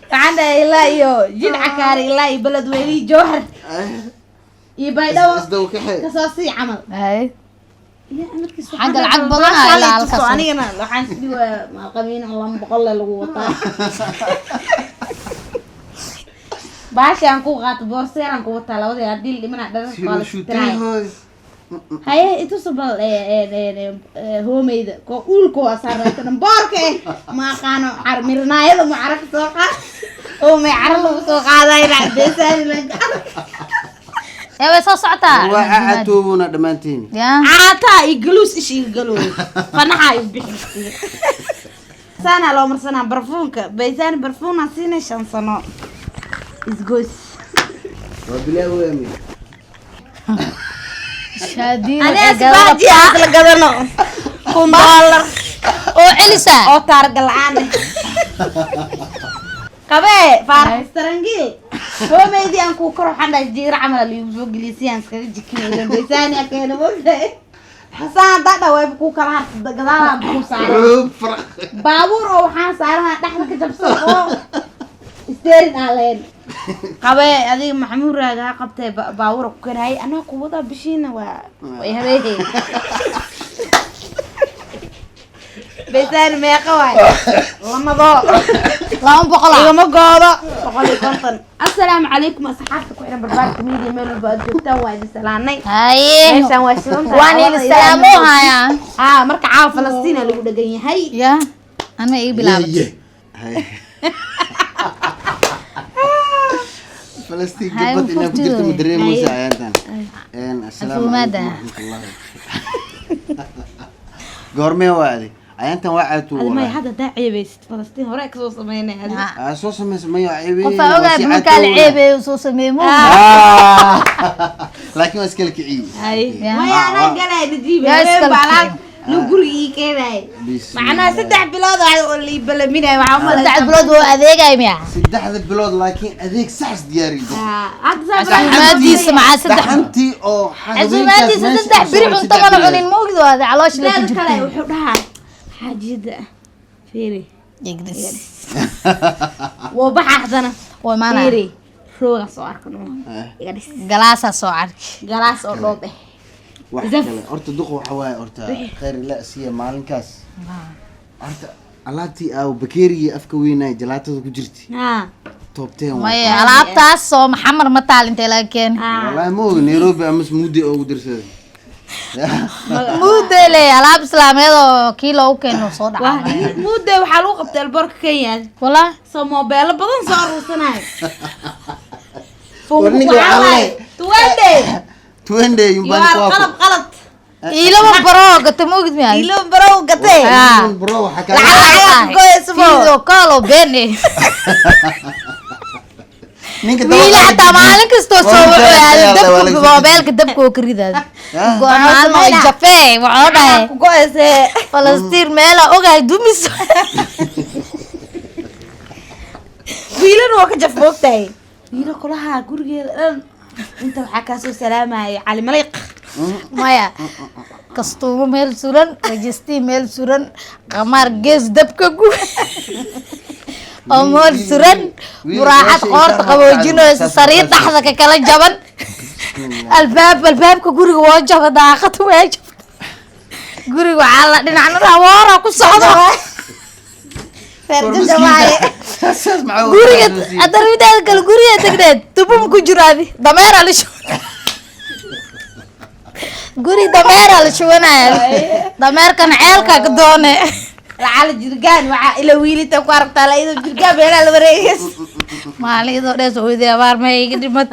Waxaan dhahay ilaa iyo jid cakaari, ilaa iyo Beledweyne, Jowhar iyo Baydhabo. Isdaw kaxe. Kasoo sii camal. Hay. Ya, markiis Xagga waxaan lacag dhahay, badan maasha ayaa Allah, halkaas. tuso. Anigana waxaan isdhi waa maalqabiin oo 200 le lagu wataa. Baashaan ku qaato, boorseeraan ku wataa, labadii haddii la dhimana dhararka waa la Shuutay hoy. Haye, itusu bal hoomeyda ko uulka waa saaraysan boorka ma aqaano mirnaayada ma cara ka soo qaad hoomey, cara lagu soo qaaday racdeesaani. Ee, way soo socotaa. Waa catoobuna dhammaantiin. Ya. Caataa iyo galuus ish iga galooy, fanaxaa igu bixi, saanaa loo marsanaa barfuunka baysaani, barfuunaa siinay 5 sano isgoys. Waa bilaa weemi. Shaadiin. Aniga waxay gadan sibaaji la gadano $1000 oo celisa. Oo taarga la-aan eh qabee Faarax Tarangiil, hoomeydii aan kuu kor waxaan dhahay jiiro camal liigu soo geliyay si aan iskaga jikinayno baysaani keena mogtahay, xasaan haddaa dha wayba kuu kala harta, gadaalaan kuu saaran. Xuub faraq. Baabuur oo waxaan saarana dhexda ka jabsan oo steering aan lahayn qabee. Adiga Maxamuud Raaga ha qabtee, baabuura ku keenayay anaa ku wadaa, bishiina waa way habeehey. Baysaani meeqa waay lamadoo? 200 ah. Igama goodo 150. Assalaamu calaykum asxaabta ku xiran Barbaarka Media, meel walba aad joogtaan waa idin salaanay. Haye. Meeshaan waa shidan tahay. Waan idin salaamo hayaa. Haa, marka caawa Falastiina lagu dhagan yahay. Ya, anma iga bilaabatay. Ye, ye. Falastiin Hay, gabad inaa ku jirto ma furtida. dareemaysa ayaantan. Assalaamu Afuumaada. calaykum waraxmatullaahi. Goormee waa adi ayaantan waa caatu? Adi maya, hadda hadaa ceebaysid Falastiin hore kasoo sameynay adi. Aa, soo samaysa maya ceebey. Qofaa ogaay markaa la ceebeeyo soo sameeye mo. Laakiin waa iskala kiciyey. Ay Ya. maya, anaa galay Najiib. Yaa habeen iskala baa alaab kiciyey. lu guriga ii keenay. Bismillah. Macnaha 3 bilood oo lii balaminay waxaa umalaysaa. 3 bilood wuu adeegay miya? 3da bilood laakiin adeeg sax diyaari. Hadda saa Casuumaadiisa maxaa saddex Dhaxantii oo casuumaadiisa 3 biri cunto mana cunin, ma ogid waade caloosha la ku Teeda kale jirtay. wuxuu dhahaa xaajiyada fiiri. Igris. Wuu baxa haddana. Waa imaanaya. Fiiri, roogaa soo arkano, iga dhis. Galaasaa soo arki. Galaas oo dhoob eh. Wax Zaf. kale horta duq waxa waaye, horta khayr ila siiya maalinkaas horta alaabtii aaw bakeerigii afka weynaa jalaatada ku jirtay haa top 10 waa. Maya, alaabtaas soo maxamar ma taal, intee laga keenay? Wallaahi ma ogi, Nairobi ama Muudi ugu dirsaday. Muudele alaab islaameed oo kii loogu keeno soo waa dhaca. Mudde waxaa lagu qabtay alboorka Kenya. Wala. Soo moobeelo badan soo aruursanayo. War ninka waxaa leeyahay- Twende. Twende you nyumbani are kwako. qalab qalad. Iilaba baro gata, ma ogid miya? Ilo barow gatee. Ah. Bro, waxaa Lacag kaa lacag goyso bo. Video call oo been eh. Ninka wiila xataa maalin kastoo soo Waa wuxuu aaday ninka dabku waa laga soo moobeelka dabka oo ka ridaada. Ah. Go'aan maalin oo jafee wuxuu dhahay ku go'aysee. Falastiin meela ogahay dumis. Wiilana waa ka jaf moogtahay, wiilo kulaha gurigeeda dhan inta waxaa kaasoo salaamayay Cali Maliiq. Maya, kastuumo meel suran, rajistii meel suran, qamaar gees dabka gu oo mool suran, wiil muraaxad meesha qoorta intaan qaboojinayso, saas- sariir saas- dhaxda ka kala jaban, albaab albaabka guriga waa jaba, daaqad waa jabta, guriga waxaa la dhinacna awoora ku socdo. Feerjaja waaye. Saas maxaa Guriga adarmidaada kale, guriga degneed tubum ku jiro, adi dameeraa la shuban, guri dameeraa la shubanaya, dameerkan ceelkaa ka doone. Lacala jirgaan waxaa ila wiilita ku aragtaa la iyadoo jirgaan meelaha la wareegays. Maalin idoo dhees hooyadii abaar ma iga dhimat,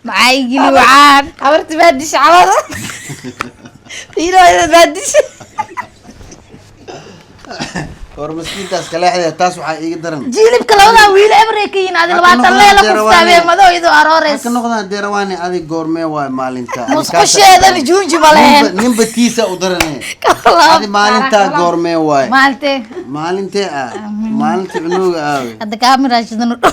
maxaa igili wacaan? Habarti baa disha calada wiilooda baa disha. War miskiintaas kaleexdeeda, taas waxaa iiga daran. Jilibka labadaa wiil ebrey ka yihin adi Haka 20 noqdaan leela deerawaane. kuftaabee madoo idoo aroores. Haka noqdaan deerawaane, adig goormee waay maalinta? Musqusheedana juunji ma leheen. Ninba tiisa u darane. Adi maalintaa goormee waay? Maalintee? Maalintee ah, maalinta cunuga aawe? Hadda kaamiraashidanu dhow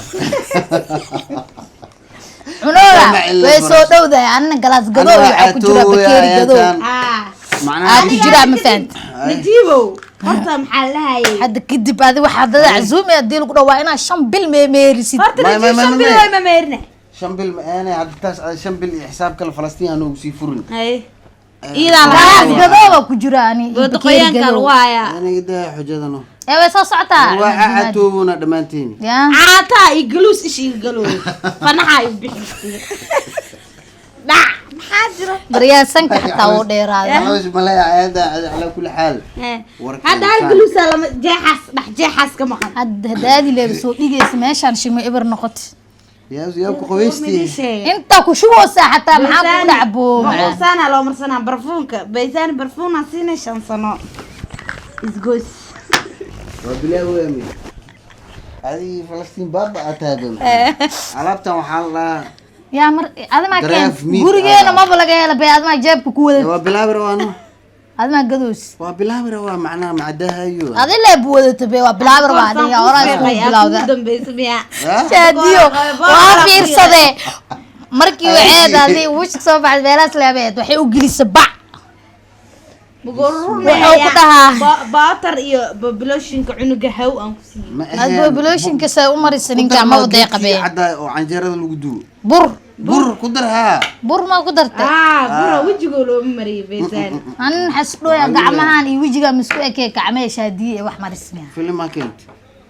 cunooga Sama cilla way soo furash. dhowdahay, anina galaas gadow Anna waxaa ku jira caatoow bakeeri gadow ayaantan. Ah. Aa Macnaha ku jiraa, ma fahant? Najiibow. Horta maxaa lahayay? Hadda kadib adi waxaa dada casuumay haddii lagu dhaho waa inaa 5 bil meemeerisid. Horta May- Najiib, may- 5 may- bil may. way mameerina. 5 bil ma aanay hadda taas 5 bil iyo xisaab kale Falastiin aan ugu sii furin. Haye, iidaa Galaas lagaa gadooba ku jira ani iyo booda bakeeri qoyaanka gadow. lagu hayaa. Aniga daa xujadano. Ee, way soo socotaa. Waa catoobuna dhammaantiin. Ya. Caataa iyo galuus ish iga galooy, fanaxaa igu bixi dhac, maxaa jira? Baryaa sanka xataa wuu dheeraaday. Caloosha malaya ayada calaa kulli xaal. Warka Hadda hal insaan. galuusaa lama jeexaas dhex jeexaas ka maqan. Hadda hadaadi leeba soo dhigaysa meeshaan shimo eber noqot. Yaa yaa ku qabaystii. Inta ku shuboosaa xataa maxaa kugu dhacbo? Boqolsaana loo marsanaa barfuunka baysaani, barfuunaa siinay 5 sano isgoys. Waa bilaa weemi. Adii Falastiin baaba aad tahay bam. Alaabtan waxaa la dhahaa Yaa mar adimaa keen. Drive meat. Gurigeena ah. maba laga hela bay, adimaa jeebka ku wadad. Waa bilaabi rawaano. Adimaa gadoos. Waa bilaabi rawaa macnaha macdahayo. Adi leeb wadata be, waa bilaabi rabaa adiga horaa isku bilawda. Dambeysa miyaa? Shaadiyo waa fiirsadee markii waxeed adi wishka soo baxday meelahaas leebeed waxay u gelisa bac. Wuxuu ku dhahaa- Baatar iyo babiloshinka cunuga haw aan ku siiyey. Ma Ad bobiloshinka say u marisa ninka ma waday qabee. Cadda oo canjeerada lagu duwo. Bur. Bur ku dar haa. Bur ma ku dartay? Ah, bura wejigoo looma mariyay beesaan. Anin xasdhooya gacmahan iyo wejiga misku ekee gacmee shaadiye ee wax maris miya? Filima keent.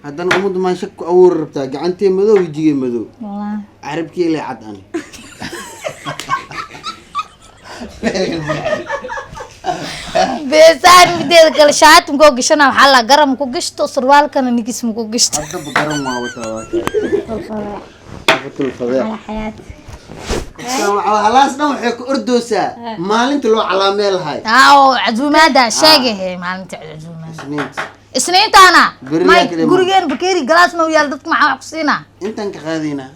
Haddana ummaddu maan shak ku abuuri rabtaa, gacantee madow, wejigee madow. Wallaahi. Carabkee lay cad ani. Beesaan mideeda kale shaati makoo gashana, waxaa la garam ku gashto surwaalkana nigis maku gashto. Haddaba garan waa wataa waa kaa. Sifatul fadeex. Xayaat. Halaas dhan waxay ku ordoosaa maalinta loo calaamee lahay. Aa, oo cazuumaada sheegahe maalinta cazuumaada. Isniinta. Isniintaana. Berri may yaa kale. Gurigeen bakeeri galaas ma yaal, dadka maxaa wax ku siinaa? Intaan ka qaadaynaa.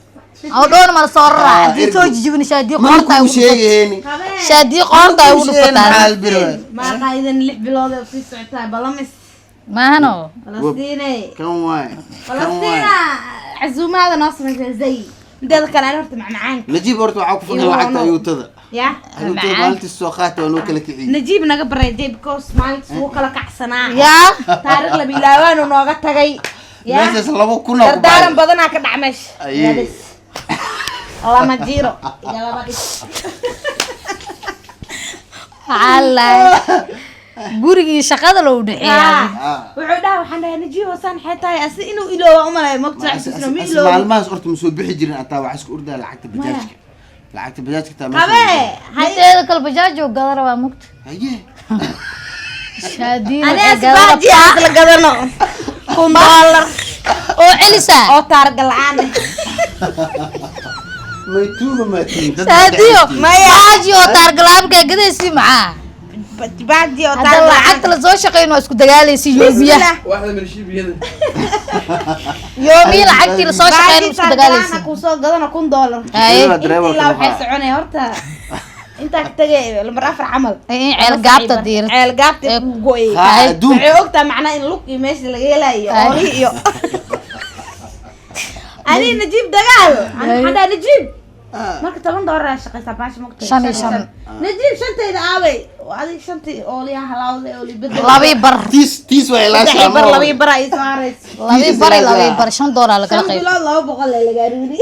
Oo dhoon mala soo raraa. Ah, haddii soo ergo. jijibin shaadiyo Mana qoorta ay kuu ugu dhufato. sheegayni. Shaadiyo qoorta ay ugu dhufataa. Maxaa albir waay. Maaqa idan 6 bilood ee sii socotaa balamis. Maahano. Falastiine. Kan waay. Kan waay. Falastiina casuumaada noo samaysaa zay mideeda kale ani horta macmacaanka. Najiib horta waxaa ku fugan Iyo lacagta noono. ayuutada. Ya. Ayuutada maalintii soo qaata waa noo kala kiciyey. Najiib naga bareejay because maalintaas wuu kala kacsanaa. Yaa. Taariikh la bilaabaanu nooga tagay ya. Meeshaas 2000 ku dardaaran baxay. badanaa ka dhac meesha. Ayey. Yaabis. Lama jiro iyo lama dhis. Maxaa lahay gurigii shaqada loo dhexeeya. Ah. Wuxuu dhaha, waxaan dhahay Najiib wasaan xee tahay asi inuu iloowa umalay mogta xasuusno ma iloowi. Maalmahaas horta ma soo bixi jirin ataa, waxaa isku ordaa lacagta bajaajka. Lacagta bajaajka taa meesha. Qabee hay. Mideeda kale bajaajo gada rabaa mugta. Haye. Shaadiina Ani waxay gada asbaaji rabtaa. aan la gadano $1000 Oo celisaa. Oo taarga la'aan ah. May tuuga maatiin. Dad Shaadiyo Maya. baaji oo taargalaabkaa gadaysi maxaa? Baaji oo hadda taarga la'aan. Lacagta lasoo shaqeyn waa isku dagaalaysi yoomiyaha. Waxda milshibiyada. Yoomiya lacagtii lasoo shaqeyn Baaji waa isku taarga dagaalaysi. la'aan ku soo gadano $1000. Haye. Driver Inta ilaa waxay waxaa. soconaya horta intaa ka tagay lambar 4 camal. In ceel gaabta diirta. Ceel gaabta ku go'ay. Haa, adduunka. Waxay ogtaa macnaa in lug iyo meesha laga helayo Ay. oolihii iyo ani Najiib dagaal ani waxaan dhahay Najiib marka $10 aa shaqaysaa baasha mogtahay. Shan iyo shan. Najiib shantayda aabay adiga shantii ooliyaha halawda ooli bedel. Labii bar. Tiis tiis waa ilaa Saddex bar labii bar ay soo harayso. Labii bar iyo labii bar $5 lagala shan qayb. bilood 200 ee laga aruuri.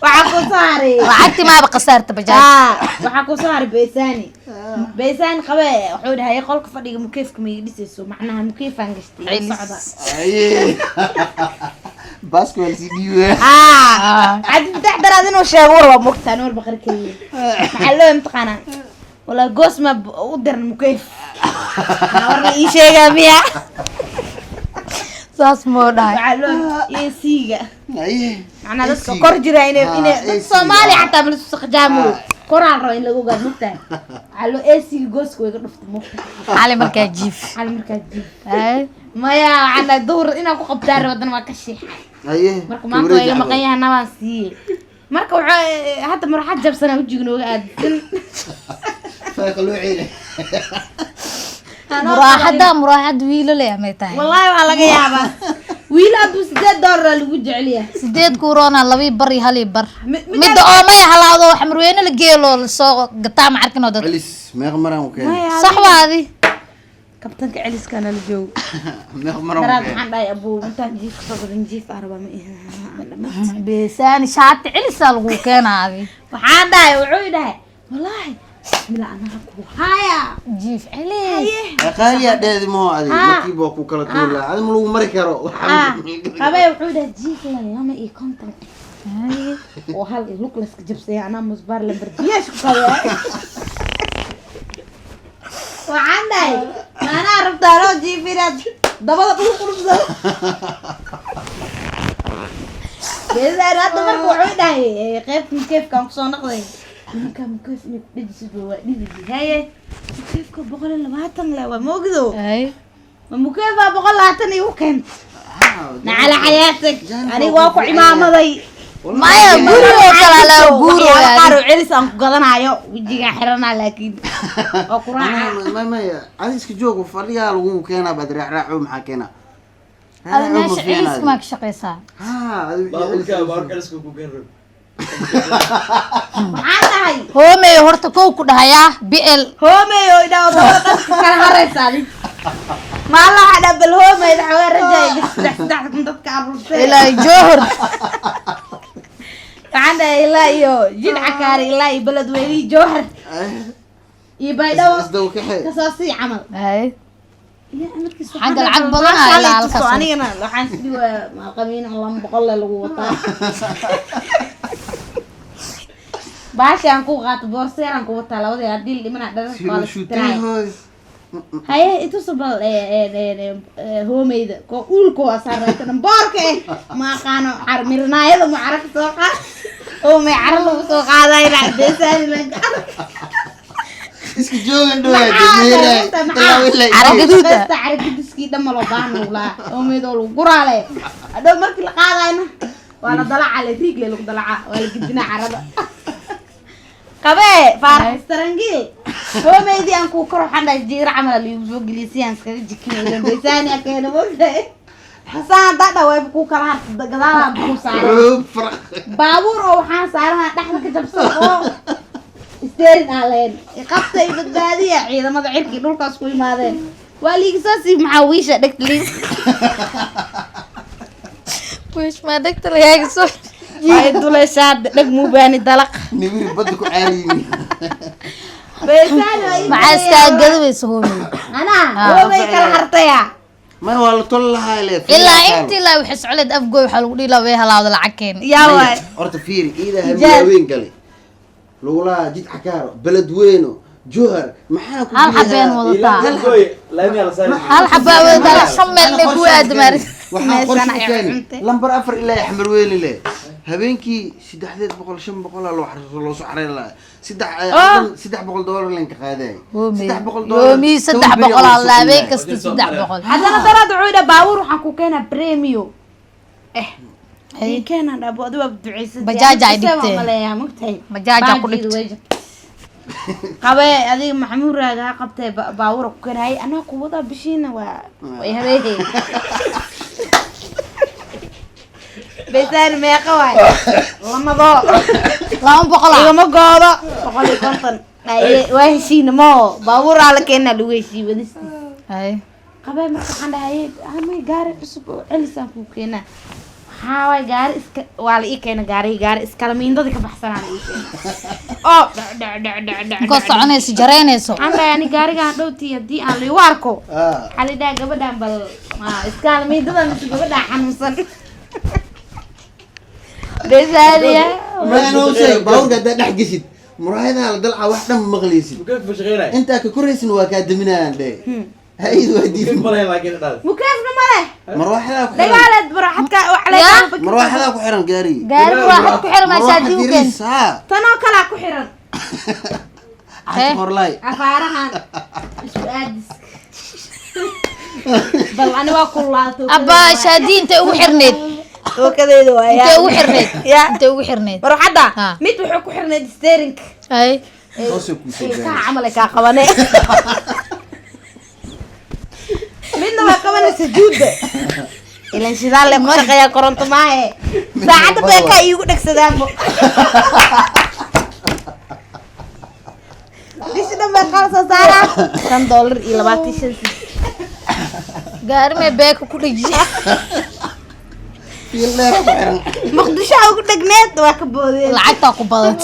Waxaa ku soo haray Lacagtii maaba khasaarta bajaaj. Ah, waxaa ku soo haray beesani. Beesani qabe wuxuu dhahay qolka fadhiga mukeefka ma ii dhisayso, macnaha mukeefaan gashtay ila socda. Haye. Baaska waa lasii dhiibaya. Ah, cabdi fatax daraad inuu sheego war waa mogtaan war baqar keliya maxaa loo imtixaanaa walaa goos ma u diran mukeef. Maxaa war la ii sheegaa miya? Saas moo dhahay? Waxaa loo AC-ga. Haye. Macnaha dadka kor jira inay Ah, inay dad AC. Soomaali xataa ma lasu saqjaamo koraa la raba in lagu ogaado mogtahay. Waxaa loo AC-ga gooska way ga dhuftay mogtahay. Cali markaa jiif. Xal markaa jiif. Haye. Maya, waxaan dhahay duhur inaan ku qabtaa rabadana waa ka shiixay. Haye. Marka maanta waa iga maqan yahay nabaan siiyey. Marka wuxuu hadda maraxad jabsanaa wejiga nooga aadsan. Fayqa loo ceeli. Muraaxada muraaxad wiilo leh amay tahay. Wallaahi waa laga yaabaa. Wiil hadduu $8 lagu jecel yahay. 8 kuroona 2.5 iyo 1.5. Midda Midda oo maya halaawdo Xamarweyne la geelo lasoo gataa, ma arkin oo dad. Celis meeqa maraan u keenay? Sax waadi. Kabtanka celiskana la joogo. Meeqa maraan u Daraad keenay? waxaan dhahay, abuu, intaan jiif kasoo gadan, jiif aan rabaa ma iha. Beesaani shaati celisaa lagu keenaa adi. Waxaan dhahay, wuxuu i dhahay, wallaahi bismillah, anaga ku haya. Jiif celis. Qaaliyaa dheedi maho adi. Ah. Markiiba waa ku kala tuuri lahaa, adi ma lagu mari karo. Qabee, wuxuu dhahay jiif la 2.50 oo hal lug laska jabsaya, anaa musbaar la bardiyeesh ku qabee. Waxaan dhahay, maanaa rabtaa loo jiif inaad dabada dhul qurubsado? Beesaan hadda marka wuxuu dhahay, qaybta mukeefkaan kusoo noqday, nimanka mukeef inay ku dhejisid waa dhibidi. Haye, mukeefka 120 le waa maogdo. Ay. Ma mukeefaa 120 igu keenta? Nacala xayaatag, aniga waa ku cimaamaday. Maya, guri oo kale la guuro. Waxyaalo qaar oo celis aan ku gadanayo wejigaa xiranaa, laakiin oo ku raaca. Maya, maya, adi iska joog, fadhigaa lagu keenaa, baad raacraaco, maxaa keenaa? Adi meesha celis maa ka shaqaysaa? Ha, adi. Baabuurka, baabuurka celiska ku keen rab. Waxaan dhahay, Hoomey horta kow ku dhahayaa bl. Hoomey oo idhaa oo dabada dhanka kala haraysa adi maalla. Waxaa dhaa bal hoomey dhaxwaa rajaay 3,000 dadka aruurtay. Ilaa Joohor. Waxaan dhahay ilaa iyo Jid Cakaari, ilaa iyo Beledweynihii Jowhar iyo Baydhabo Isdaw kaxe. Kasoo sii camal. Ay. Markiis Xagga lacag badan ah ilaa halkaas. Anigana waxaan sidii waa maalqabiin 200 le lagu wataa. Baashaan ku qaato, boorseeraan ku wataa labadii haddii la dhimana dhararka waa la sitiraaya. Shuutay. Haye, itusa bal hoomeyda ko uulka waa saaraytan boorka ma aqaano mirnaayada mu cara kasoo qaad oo may cara lagu soo qaadayo beesaani. Iska joogan dhawaa dameeraay. Cara gaduud ah. Cara gaduuskii dhan ma loo baahna ulaa hoomeyda oo lagu guraale hadhow markii la qaadayna waa la dalaca, le riigle lagu dalaca, waa la gedinaa carada. Qabee Faarax Sarangiil, hoomeydii aan kuu kor, waxaan dhahay jiiro camal aa liigu soo geliyay si aan iskaga jikinayno. Beesaani aa keena mogtahay, saan haddaa dhawayba kuu kala harta gadaalaan kuu saaray baabuur oo waxaan saarana dhexda ka jabsan oo isteerin aan lahayn. Qabtay, badbaadiya, ciidamada cirkii dhulkaas ku imaadeen, waa liiga soo sii. Maxaa wiisha dhegta liig? Wiish maa dhegta lagaaga soo? Ay duleyshaa hadda, dheg muubaani dalaq. Nibiri badda ku caariyey. Beesaani waa ii Maxaa iskaa gadawaysa hoomey? Anaa hoomey kala hartaya. Maya, waa la toli lahaa le. Ilaa intii laa waxay socleed Afgooy, waxaa lagu dhihi lahaa way halaawda, lacag keen. Yaa waay. Horta fiiri iida Jaal. haween galay lagulaha Jid Cakaaro, Beledweyno, Johar, maxaa ku Hal xabeen wadataa. Afgooy laamiyaa la saari. Hal xabaa wadataa, shan meel may ku aadamaari. Waxaa qorshe Meeshaan u ay keeni cuntay. lambar 4 ilaa Xamarweyne le habeenkii 300, 500 loo soo xareeri lahaa saddex $300 len ka qaaday. $300. Yoomi 300 aa la habeen kasta, 300. Haddana daraad wuxuu yidhaa, baabuur waxaan ku keenaa premio ii keenaan dhabo, adigu waa ducaysatay. Bajaaj ay dhigteen. Maleeyaa mogtahay. Bajaaj aa ku Baajida dhigtay. way jirtay. Qabee adiga Maxamuud Raaga ha qabtee, baabuura ku keenayay anaa ku wadaa bishiina waa way habeehey. Beesaan meeqa waay lamadoo? 200 ah. Igama goodo 150. Aye, waa heshiina moo baabuuraa la keenaa lagu heshiiy wadistii. Hay. Qabee marka waxaan dhahay, amay gaari cusub oo celisaan kuu keenaa. Waxaa waay gaari iska waa la ii keena, gaarigi gaari iskala miindadii ka baxsanaa la ii keena oo dhac dhac dhac dhac dhac. Markoo soconayso jaraynayso. Waxaan dhahay, ani gaarigaan dhowtii haddii aan liigu arko, waxaa la dhahaa gabadhaan bal ma iskala miindada mise gabadhaan xanuunsan besaaliya. Maanoo sheeg, baabuurka haddaa dhex geshid muraayadaha la dalca, wax dhan ma maqlaysid. Mukeef ma shaqeynaya? Intaa ka koraysin waa kaa daminayaan dhe hay waa Mukeef diid. ma lahayn laakiin dhaas. Mukeefna ma leh. Marwaaxadaa ku xiran. Dagaaleed baraxadka wax Ya? Marwaaxadaa ku xiran gaarigi. Gaari raaxad ku xiran maa shaadi u keen. Ha. Tanoo kalaa ku xiran. Cad horlaay. Afaarahan isku aadis bal ani waa kulaato. Abbaa, shaadi intay ugu xirneyd? Tookadeeda waa Intay ugu xirneyd? Ya. Intay ugu xirneyd? Marwaxadda. Ha. Mid wuxuu ku xirnayd steerinka. Hay. Hoosay kuusoo Ilkaha gaaraysa. camal ay kaa qabane, midna waa qabanaysa juudda. Ilan shidaal le ku shaqeeyaa, koronto maahe. Saacadda beekaa iigu dhegsadaanbo. Bishi dhan beekaa la soo saaraa, $5.25. Gaari mee beeka ku dhejiya? Fiil dheer ku xiran. Muqdisho aa ugu dhegneed, waa ka boodeen. Lacagtaa ku badat.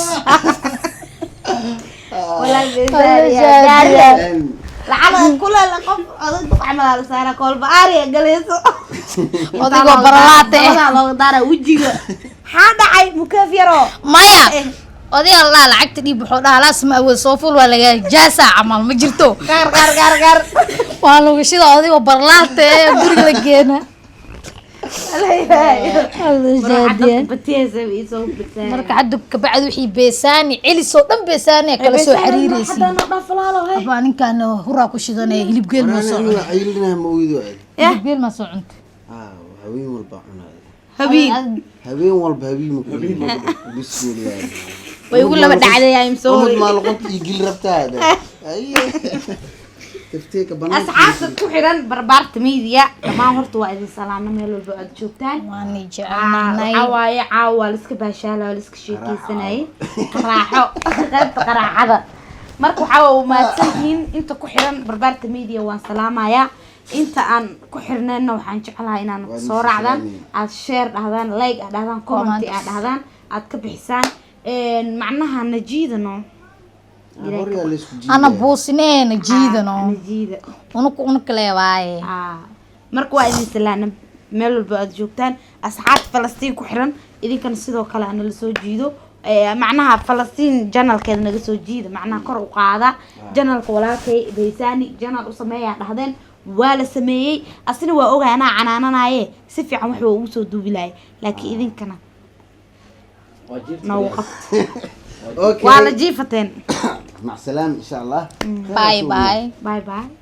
Walaal. Walaal. Gaariga Een, lacag kuleel qof adag camal aa la saaraa, koolba aariya galayso. Adigoo baralaate eh. Dabadaa looga daaraa wejiga. Maxaa dhacay, mukeef yaroo? Maya, oday allah lacagta dhiib wuxuu dhahaa laas ma awood soo ful, waa lagaa jaasaa camal ma jirto. Qaar qaar qaar qaar. Waa lagu shida adigoo barlaate ee guriga la geena. Marka hadda kabacdi wixii beesaani celisoo dhan beesaani kala soo xiriiraysiin. Abaa, ninkaan huraa ku shidanaya, hilibgeel ma soo aniga cunta? Cayilinaha ma ogid waay. Hilibgeel ma soo cunta? Ah, habeen walba cunaay. Habeen. Habeen walba habeen ma ku. Bismillah. Way ugu laba dhacday, I'm sorry. Umad maa luqunta ii geli rabtaa hada. Aye. Taftiika banaanka. Asxaabta ku xiran Barbaarta Media dhammaan, horta waa idin salaamna meel walba aad joogtaan. Waanay jecelnahay. Waxaa waaye caawa waa laiska baashaala, waa laiska sheekeysanayay, qaraaxo, qaybta qaraaxada. Marka waxaa waa mahadsantihiin inta ku xiran Barbaarta Media, waan salaamayaa. Inta aan ku xirnayna waxaan jeclahay inaan Waan soo raacdaan, salaamaya. Aad share dhahdaan, like aad dhahdaan, comment aad dhahdaan, aad ka bixisaan. Macnaha najiidano. Horyaa la isku jiidaya. Ana buusineena jiidano. Najiida. Unuku unukale waaye. Marka waa idin salaana meel walba aad joogtaan, asxaabta Falastiin ku xiran. Idinkana sidoo kale ana la soo jiido. Macnaha Falastiin channelkeeda naga soo jiida, macnaha kor u qaada channelka walaalkay Baysaani. Channel u sameeyaa dhahdeen, waa la sameeyey. Asina waa ogahay anaa canaananaye, si fiican wax waa ugu soo duubi lahay, laakiin idinkana noogu qabta. Okay. Waa la jiifateen. مع السلامة إن شاء الله. Bye bye. Bye bye.